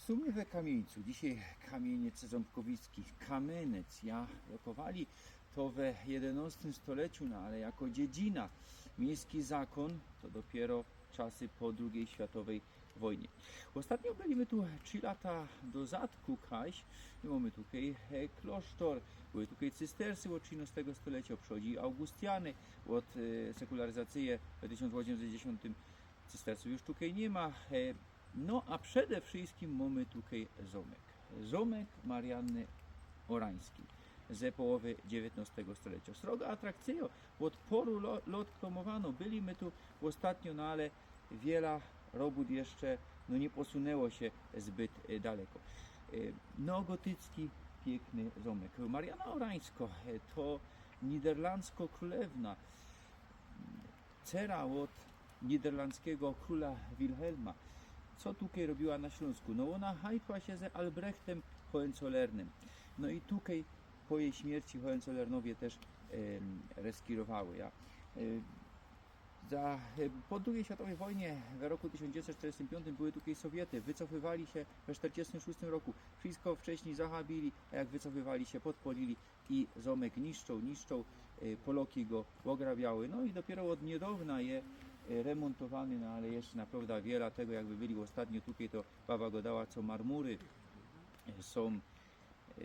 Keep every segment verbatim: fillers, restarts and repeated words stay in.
Sōm my we Kamiyńcu, dzisiej Kamiynice Ząbkowickich, Kamenec. Ja lokowali to we jedynŏstym stoleciu, no ale jako dziedzina, miejski zakōn, to dopiyro czasy po drugij światowyj wojnie. Ôstatnio byli my tu trzi lata do zadku, kaś, i mōmy tukej e, klosztor, były tukej cystersy ôd trzinŏstego stolecio, przichodzi Augustiany, ôd e, sekularyzacyje we tysiōnc ôziemset dziesiōntym cystersów już tukej niy ma. E, no a przede wszyjskim mōmy tukej zōmek. Zōmek Marianny Orańskij ze połowy dziewiyntnŏstego stolecio. Sroga atrakcyjo, ôd poru lo, lot prōmowano, byli my tu ôstatnio, no ale wiela robōt jeszcze no, niy posunyło sie zbyt e, daleko. E, neogotycki, piykny zōmek. Marianna Orańsko e, to niderlandzko krōlewna, cera ôd niderlandzkigo krōla Wilhelma. Co tukej robiła na Ślōnsku? No ôna hajtła sie ze Albrechtym Hohenzollernym. No i tukej po jeji śmierci Hohenzollernŏwie tyż e, reskirowały. Ja, e, za, e, po drugij światowyj wojnie, we roku tysiōnc dziewiyntset sztyrdziestym piōntym, były tukej Sowiety, wycofywali sie we sztyrdziestym szōstym roku. Wszyjsko wcześnij zahybili, a jak wycofywali sie, podpŏlili i zōmek niszczōł, niszczōł, e, Poloki go ôgrabiały. No i dopiyro ôd niydŏwna je e, remōntowany, no ale jeszcze naprŏwdã wiela tego, jakby byli ôstatnio tukej, to baba godała, co marmury e, sōm e,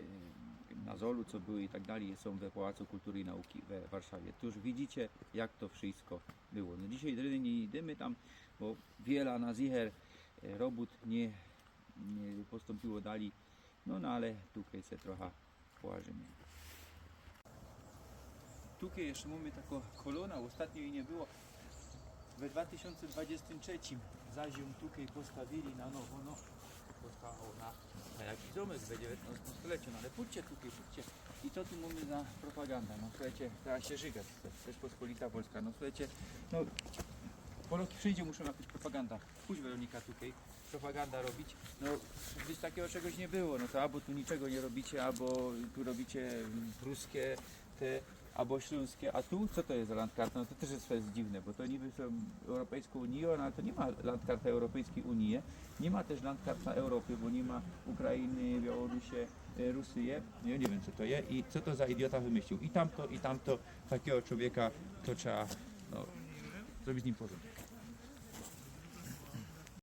na Zolu, co były i tak dalij, sōm we Pałacu Kultury i Nauki we Warszawie. Tōż widzicie, jak to wszyjsko było. No dzisiej dryny niy idymy tam, bo wiela na zicher e, robōt niy, niy postōmpiło dalij. No, no ale tukej se trocha połażymy. Tukej jeszcze mōmy takõ kolōnã, ôstatnio jeji niy było. We dwa tysiōnce dwadziestym trzecim zaś jã tukej postawili na nowo, no. Postało na, na jakiś zōmek we dziewiyntnŏstym stoleciu, no ale pōdźcie tukej, pōdźcie. I co tu mōmy za propaganda? No słuchejcie, teroz sie żygać chce, Rzeczpospolita Polska, no słuchejcie, no Poloki wszyjdzie muszōm jakoś propaganda. Pōdź Weronika tukej, propaganda robić. No, gdyż takigo czegoś niy było, no to abo tu niczego niy robicie, abo tu robicie mm, pruskie te, abo ślōnskie, a tu co to je za landkarta? No to tyż je, to je dziwne, bo to niby sōm Europejskõ Unijōm, no ale to niy ma landkarta Europejskij Unije, niy ma tyż landkarta Europy, bo niy ma Ukrainy, Białorusie, e, Rusyje. Ja niy wiym, co to je i co to za idiota wymyślił. I tamto, i tamto, takigo człowieka to trzeba, no, zrobić z nim porządek.